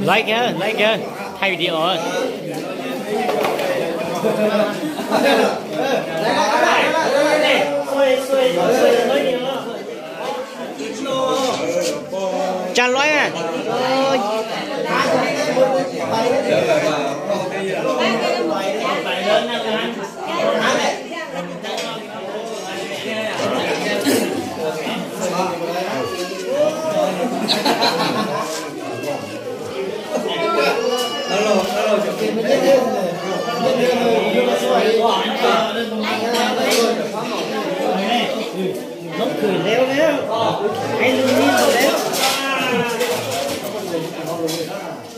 Like, like, thay video. Tsa loib.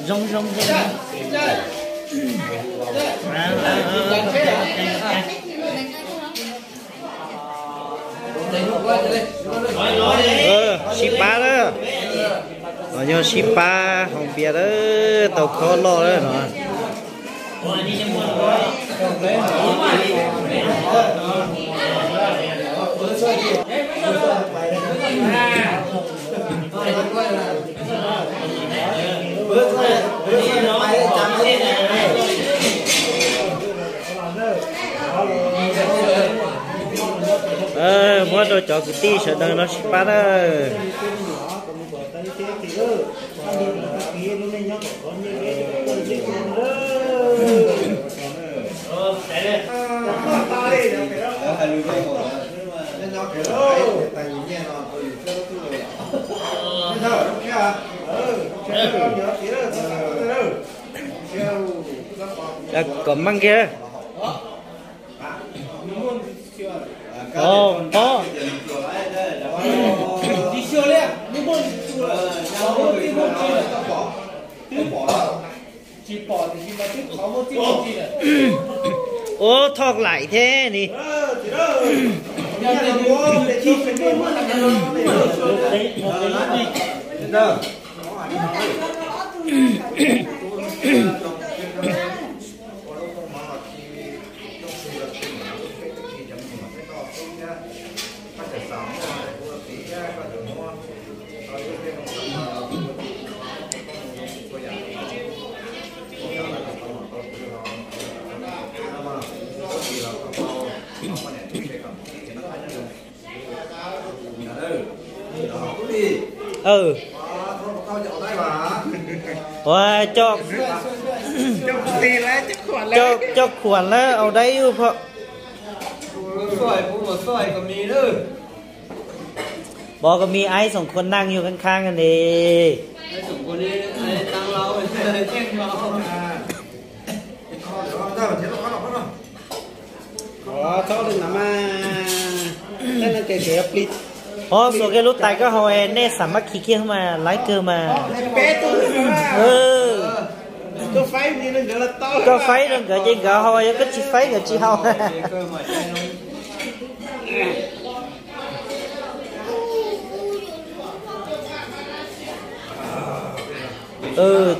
Zoo, zoo, zoo. Sib pab na. Los yog sib pab haus npias lawm, tau khob loj lawm no. Muab rau cov kwv tij sawv daws no sib pab na. Kom meej kiag. Ov, pob. Ua thoj laim thiab ni. Ua, coj khuam lawm au dai ub. Pov kom me aib xoom khua naaj yug khaab khaab ne. Ov, xuas kiag lub tais koj haus, nej xam mab khi kiag mas laiv kawg mas. Koj faib rau nkawd ces nkawd haus, yog koj tsis faib nkawd tsis haus.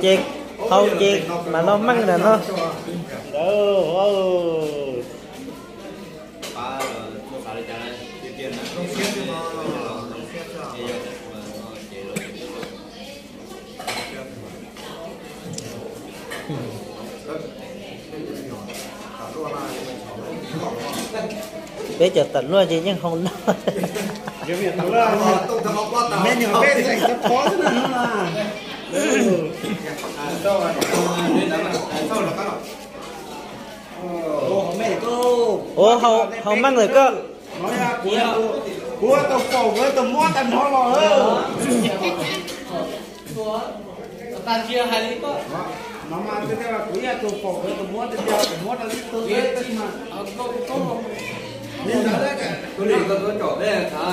Ces Hau ces mas los meej ntawm no. Peb cov tam luaj ces yeej hau no. Ua hau meej lawm koj. Kuv tau faus nkawd tus muab tag nrho los. No mas kuv yog tus faus nkawd tus muab, tus muab rau ib tug.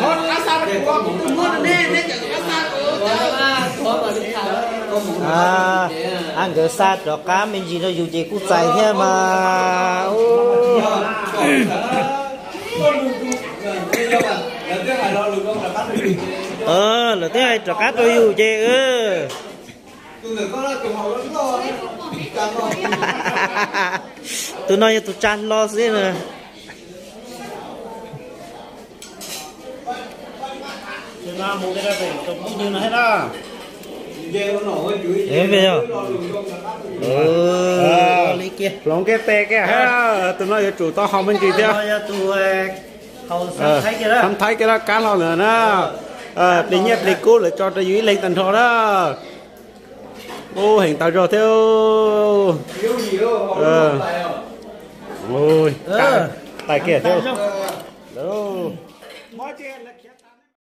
Qhov rov qab xa rau kuv, kuv tus muab rau neb, neb cov rov qab xa rau. A, nkawd xa rov qab me ntsis rau yus ces kuj txais thiab mas. Lawv twb hais rov qab rau yus ces. Tus no yog tus tsa hlo xwb na. Hloov kiag tes kiag, tus no yuav tsum tau haus me ntsis thiab. Xab Thaib kiag laj kab hlo ntawd na. Plis nyiaj plis kub lawv tso rau yus ib leeg tag nrho na. Ub, heev tas zog thiab. Tais kiag thiab.